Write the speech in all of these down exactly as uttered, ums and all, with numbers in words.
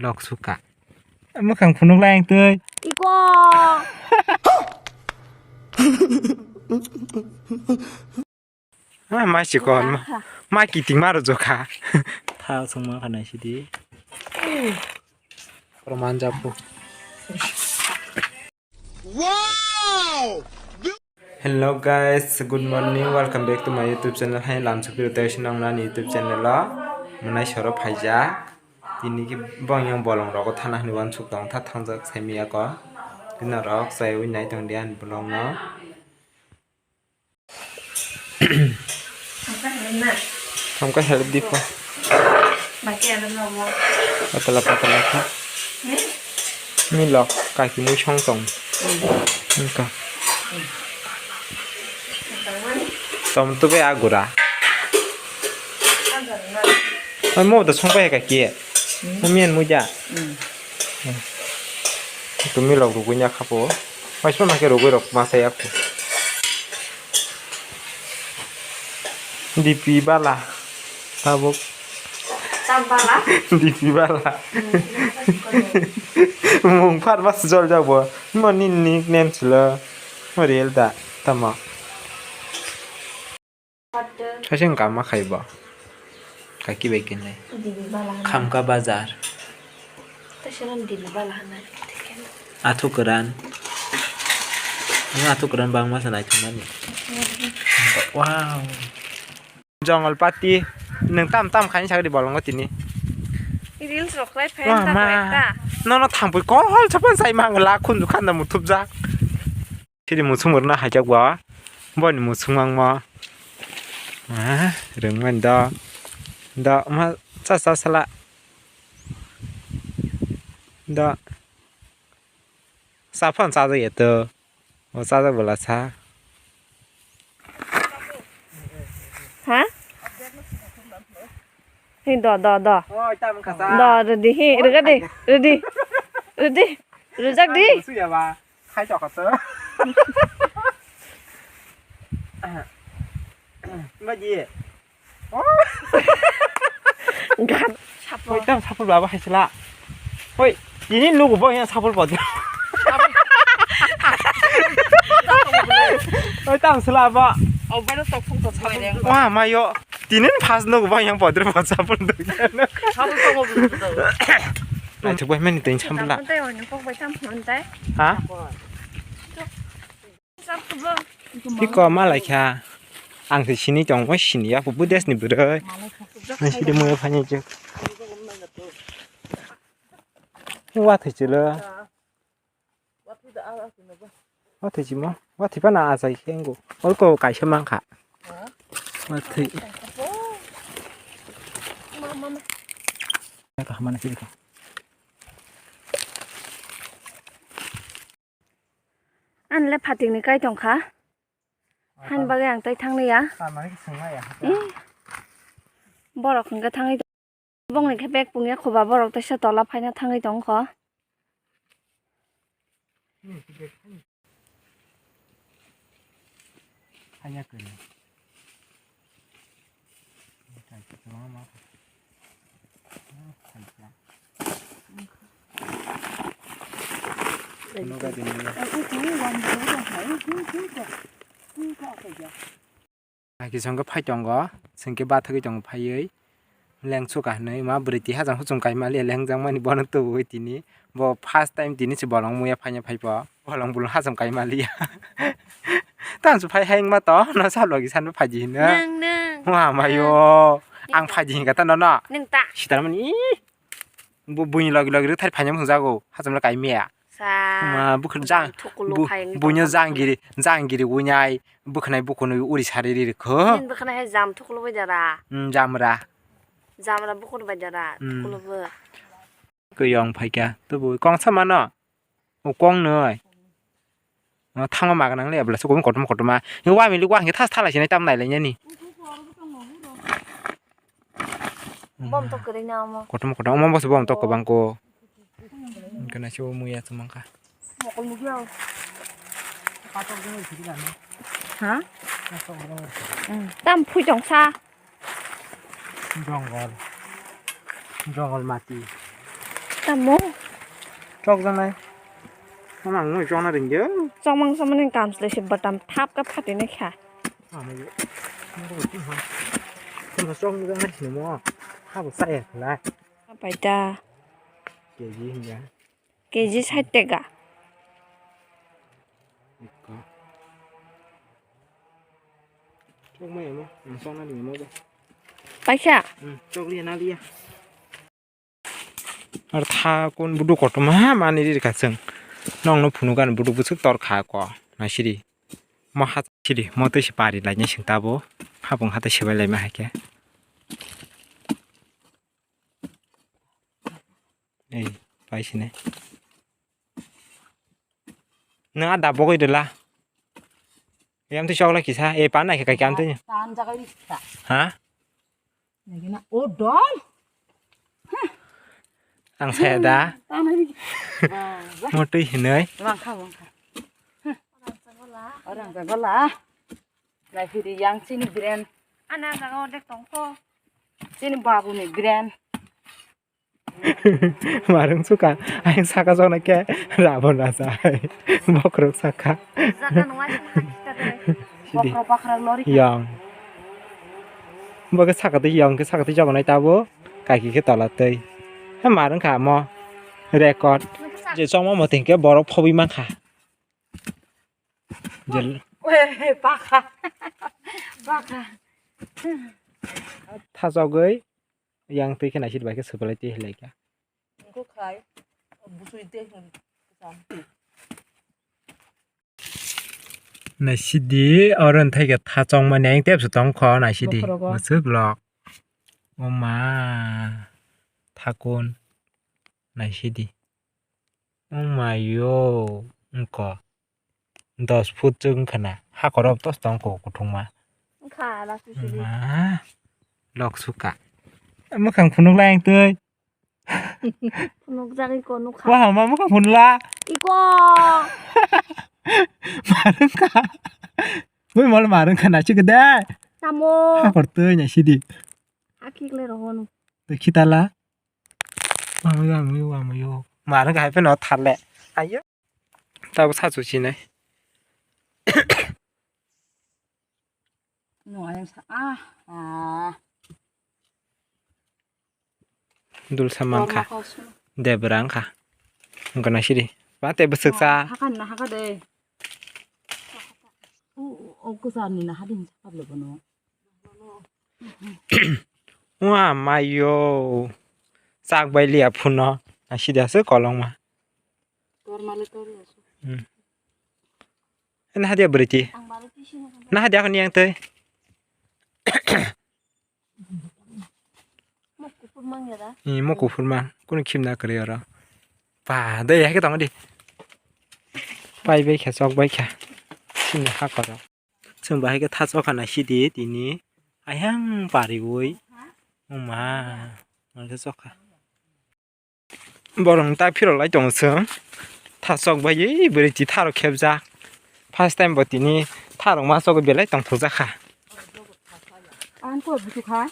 Nok suka. Mwkhang phunuk lai ang twi. Iko. Ah, mai si kon. Mai kiting maro jokha. Tha sung ma khanai sidi. Roman japu. Wow! Hello guys, good morning, welcome back to my YouTube channel. Hai lam sukri tei sinang nani YouTube channel o. Munai soro phaijak. Tini ki bong yang bolong rogo thana hwnwi uansuk tong tha thangjak sai miya ko. Tino rok sai ui nai tong dian bolong no. Hamka help di po. Patala patala kha. Ni lok kaki mui song tong. Hamka. Tom tu be agura. Oi mo da song pa kaki. Mo mian mui ja. Tumi lok rugui nya khapo. Maisma ma khe rugui rok ma saya kho. D P bala. Tabuk. Tam bala? D P bala. Mung phat mas jol jabo. Mo ni nickname silo. Mo real da. Tamo. Kaisa wngkha ma khai bo. Kaki bai khe nai. Dini bala hwnwi. Khamka bazar. Kaisa no dini bala hwnwi. Athuk kwran. Ani athuk kwran bangma se naithok mani. Wow. Jongol pati. Nwng tam tam khaini sagri bolongo tini. Reels rok khlai phaina. Wah, ta ma. Khlai ta. Nono thampui kol sapan sai mangla khunju khanda muthupjak. Siri muchung rwna haijak bo. Boni muchung mangmo. Ah, rwngmani do. Do, ma cha cha sala. Do. Saphang chajak ya to. O chajak bwla sa. Ha? Hi do, do, do. Oi, tam kasa. Do, ready, hi, rega di, ready. Ready. Rujak di. Suya ba. Khai chok khato. Baji. Gat. Oi, tam sapul baba hai sila. Oi, ini nugu bo yang sapul pod. Oi, tam sila ba. Obai no tok phung to sapul. Wah, mayo. Tinin phas nugu bo yang pod pod sapul. Sapul to mo. Naithok bai mani tei sampla. Tei wani kok bai tam phun tei. Ha? Sap kubo. Tiko malai kha. Ang se sini tong mo sini ya bu des ni bwrwi. Ang sidi mo phani je. Wa thai chilo. Wa thai chimo. Wa thai pa na a sai khe ngo. Ol ko kaisa mang kha. Wa thai. Ka hamana sidi ka. Ani le phatik ni kai tong kha. Hain bagwi ang tai thang liya. Tamani swng maya. Eh. Borok hwnkhe thangwi tong-, bongni khe bag pungya khoba borok teisa tola phaina thangwi tong kho. Hanya kani. Aki songkhe phai tongo, sengkhe bathagwi tongo phaiwi. Lengsuka hinwi ma bwrwi twi hajang huchung kaimaliya lengjakmani bono tubuwi tini. Bo first time tini se bolong muya phaina phaibo. Bolong bolong hacham kai maliya. Tamo se phai hai wngma to, no sal logi sanbo phaidi hino. Nwng, nwng. Wah, mayo. Nwng. Ang phaidi hinka ta nono. Nwng ta. Sitarmani. Bo buini logi logi rwthar phaina hwnjago. Hacham le kai maya. Sa. Ma, bukhuk jang, jam thukulo bu-, phai wngwi buino tongkha jang giri, jang giri winai, bukhnai bukhunwi uri sari ri rwkho. Nwng bukhnai hai jam thukulo bai dara. Hmm, jam ra. Jam ra bukhuk bai dara, hmm, thukulo bo. Kwrwi ong phaikha, tubu kongsa mano. O kong noi. O thango maga nang le, abla sukumi kotorma kotorma. Ni wa mili wa hingke thas thalai sinai tam nai lai nani. Bom to kwrwi na omo. Kotorma kotorma, omo bose bom to kwbang ko. Hingke nai se o muya se mangkha. Ha? Hmm. Tam phui tong sa. Jongol. Jongol mati. Tamo. Chok janai. Mama ang nung chokna ringyo. Chokmang chokmani kamsle se batam thap ka phatinai kha. Mama yo. Mama chok janai sini mo. Habo saya lai. Paita. K G hinga. K G sait taka. Chok mai mo. Ang chokna ringyo mo ba. Paisa. Hmm, chok liya na liya. Ar tha kun buduk kotorma ha mani ri ka chwng. Nong no phunuk ani buduk bwswk tor kha ko. Na siri. Mo ha siri. Mo twi se pari lai ni sing tabo. Hapung ha tei sebai lai ma hai khe. Ei, pai sini. Nang ada bogoi de la. Yam twi chok la kisa. Ei, pan nai khe kai kam twi. Tan jagai ri kisa. Ha? Nagina, oh, don. Ang saya da. Tanai. Motwi hinoi. Wangkha, wangkha. Orang jagola. Lai phiri yang sini brand. Ana jaga odek tongkho. Sini babu ni brand. Marung suka, ayang saka jona ke rabon rasa. Bokrok saka. Saka nungwa sini. Sidi. Bokrok bakra lori. Yang. Bo ke sakatwi yong khe sakatwi jabonai tabo, kaiki khe tola twi. He mar wngkha mo record. Je chongma moting khe borok phobwi mankha. Jel- Pakha. Pakha. Thachogwi yang twi khe naisidi bai khe swpalai twi hilaikha. Wngkha khai, busui tei hwn. Naisidi, oro wngthai khe thachokmani ayang tepsa tongkho, naisidi. Bokhorogo. Mwswk lok. O ma, thakun. Naisidi. O ma yo, wngkho. Dos foot chwk wngkha na. Hakhoro tos tongkho kuthukma. Wngkha, last week. Ma, lok suka. Mwkhang phunuk lai ang twi. Phunukjagwi ko nukha. Wah, ma mwkhang phunla. Iko. Marwngkha. Bui mol marwngkha naisidi de. Tamo. Hakhor twi naisidi. Hakik le rohonu. Twi khitala. Wamayo, wamayo, wamayo. Marwngkha hai pheno tharle. Ayo. Tabo sachu sinai. No, ayang sa, ah, ah. Dulsa mankha. Debra wngkha. Wngkha naisidi. Ba tei bwswk sa. Hakan na haka de. O, o, kwchar ni na hadin sa kable bono. Wah, mayo. Chak bai liya phuno. Naisidi aswk kolongma. Tor male tor yaso. Hmm. Na hadia bwrwi ti. Ang baro ti sino. Na hadia khani yang tei. Mok kuphur mang ya da? Ni mok kuphur mang. Kunu khimna kwrwi oro. Pa, dei hai khe tong di. Pai bai kha, chok bai kha. Khimna ha koro. Chwng bahai khe thachok kha naisidi tini. Ayang pariwi. Oma. Mangkhe chokha. Borok ta phirok lai tongo chwng. Thachok bai bwrwi ti tharok khepjak. First time bo tini tharok ma chogwi belai tongthokjak kha. Ang kok busu kha.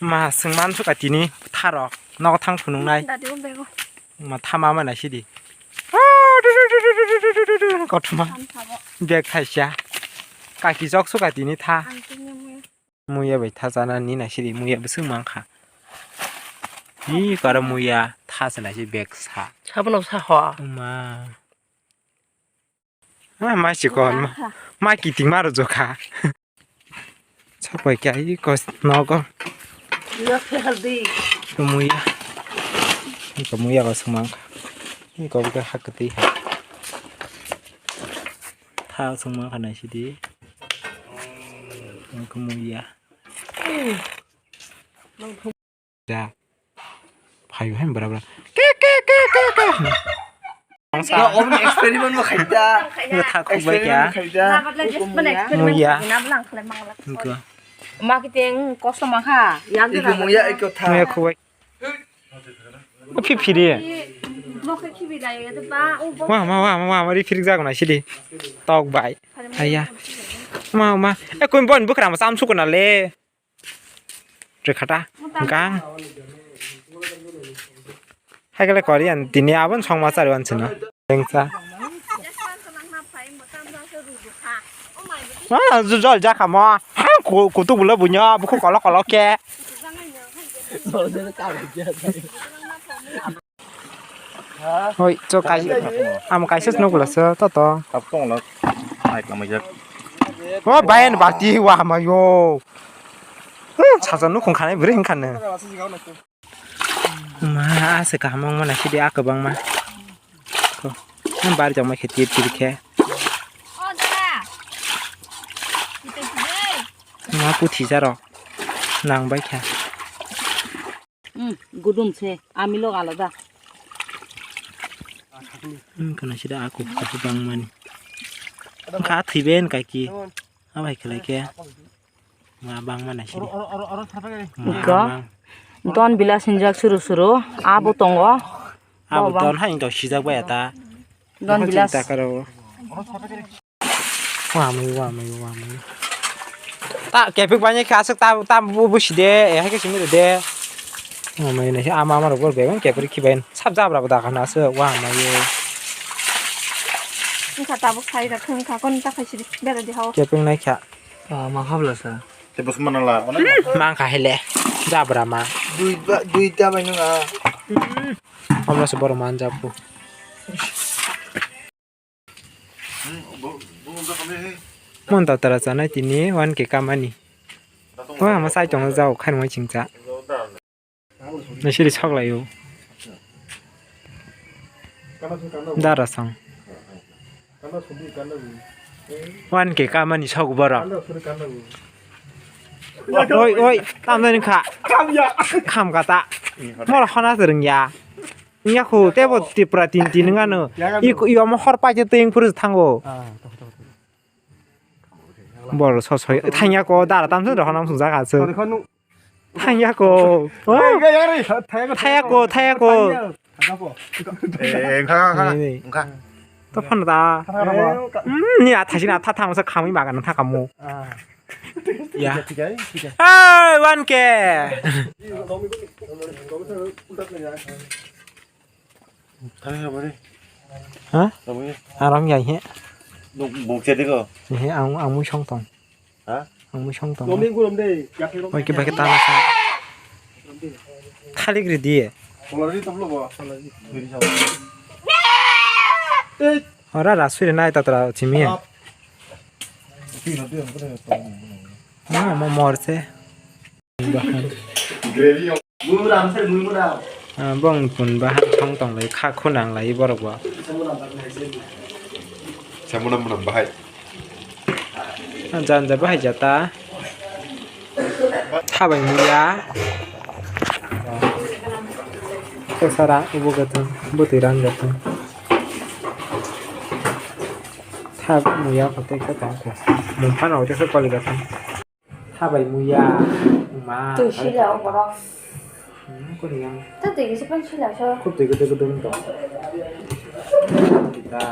Ma chwng mansukha tini tharok nogo thang phunuknai. Dadi o bego. Ma thama ma naisidi. Kothoma. Bag thaisa. Kaki jok sukha tini tha. Ang tini mui. Muya bai tha chana ni naisidi, muya bwswk mankha. Hi kara muya tha se naisidi bag sa. Sabono sa ho. Uma. Ma, ma si kon, ma, ma kiting ma rojokha. Sapai kya hi kos nogo. Muya. Ko muya ko sumang. Ko ga hakti. Tha sumang kana sidi. Ko muya. Ja. Phayu hai bra bra. Ke, ke, ke, ke, ke. Ba, omo experiment bo khaida. Nokha khukbai kya. Experiment khaida. Muya. Nokha. Ma kiting kosto ma kha. Yang iko muya, iko tha. Muya khukbai. Phi phiri. Wah, ma, wah, ma, wah, ma, ri phirik jago na sidi. Tok bai. Aya. Ma, ma. E, kun bon bukra ma sam sukuna le. Rekhata, gang. Hai kale Korean tini abon songma chari wansino. Tengsa. Ah, jol jakha mo. Ha, ku-, kutuk bulo bunyo, buku kolok kolok ke. Hoi, cho kai, am kaisa sino gula so, to to. Tap tong lo. Ai, kamai jak. O, bayan bati, wa, mayo. Hmm, saja nukung khanai, bwrwi hwn khanai. Ma, ase kaham wngma naisidi a kwbangma. Ko, nang bari tongma khe tir tir khe. Ma puthi jarok nang bai kha. Hmm, gudum se, ami lok alada. Hmm, kana sida a kuk kuk bangmani. Kha thiben kaki. Abai khlai khe. Ma bangma naisidi. Iko. Don bila sinjak suru suru. Abo tongo. Abo don hai to sijak bai ta. Don bila. Takaro. Wamai, wamai, wamai. Ta kepik banya kha aswk ta, ta bu, bu side, eh, hai khe simi de. Wamai naisidi ama, ama rok bor began kepik khibain. Sab jabra bo dakha na aswk, wamai. Wngkha tabuk sai da thung kha, kon ta khai sidi, bera di hao. Kepik nai kha. Ah, ma khabla sa. Te bus mana la, ona. Mang kha hele. Jabra ma. Dui ba, dui ta bai nung a. Omla se boro man jabu. Mon ta tara chanai tini one K kamani. Wa ma sai tong jao khan mo chingcha. Nasiri sok lai o. Dara sang. One K kamani sok boro. Oi, oi, tamnani kha. Kham kata. Mor hona se rwngya. Nya khu tebo Tripura tin tin ngano. Iko, iyo mo hor paje teng phuru thango. Bor so soi thangya ko dara tamse rohonam sujak asu. Thangya ko. Thaya ko, thaya ko. Eh, engkha, engkha, engkha. Ni, ni. Engkha. To phano da. Hmm, ni a thasi na tha thang sa khamwi bagan tha kamu. Ya. Hey, one K. Thangya bari. Ha? Thangya. Aram ya he. Nuk bukse diko. He ang ang mui song tong. Ha? Ang mui song tong. Nomi gurum de. Oi ke bake tana sa. Thalik ri diye. Solari toplo bo. Solari. Ora rasuri nai tatra chimi. Tino tino tino tong. Na mo morse. Bahan. Gravy. Mui mura amsar mui mura. Ah, bong pun bahan thong tong lai kha khunang lai borok bo. Samuna muna bahai. Ah, jan ja bahai jata. Thabai muya. Kesara ubo gathang bwtwi rang gathang. Thak muya kote khe tong khe. Mungphano kote khe koli gathang. Thabai muya, ma. Twi sila o borok. Hmm, kuni yang. Ta twi kisa pan sila so. Khub twi gede gede wng tong. Kita.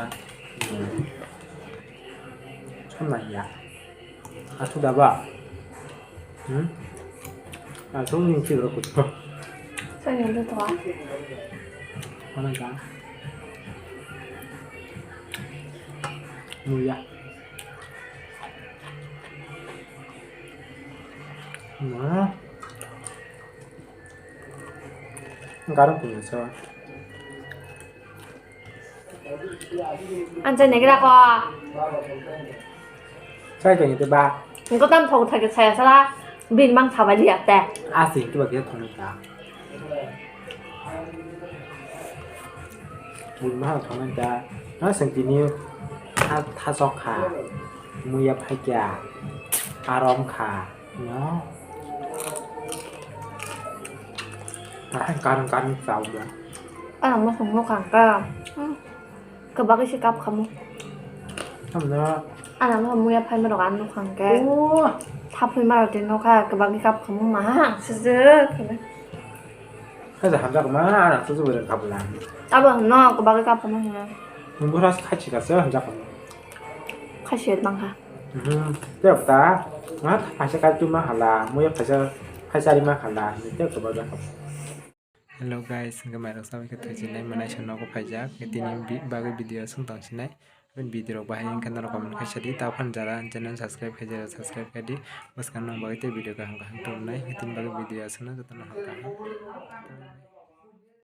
Hmm. Chon nai ya. Asu daba. Hmm? Asu ni chiro kuto. Chon ni to. Mana ka? Muya. Ma. Garang punya so. Anjay negra ko. Sai tong ite ba. Engko tam thok thake saya sala. Bin mang thabai liya te. Asing tu bagai thong ta. Bini mahang thangmani da, ha, seng tini tha-, thasok kha, muya phaikya, arom kha, no. Ahai karang karang chao da. Ano mo song mo kang ka. Hmm. Kwbagwi se kap khamu. Hamda. Ano mo muya phaima rok ano kang ke. Oh. Thapui ma rok tini nokha kwbagwi kap khamu ma ha. Sese. Kaisa hamjak ma, ana tuju bwrwi kap lang. Abo no, ko bagwi kap kamo hwnna. Nwng bwrwi khachi kaisa hamjak kamo. Khachi tang kha. Mhm. Tei ta, nga phaisa kai tu ma hala, muya phaisa, phaisa ri ma hala, tei ko bagwi kap. Hello guys, hwnkhe mairok sabai khe thwijinai, mwnai se nogo phaijak. Tini bi-, bagwi video aswk tongsinai. Aboni video rok bahai wngkha norok comment khaisa di. Tabuk phano jara channel subscribe khaijak, subscribe khai di. Bwskang nang bagwi tei video kaham kaham tubunai. Tini bagwi video aswkno, jotono hamkha.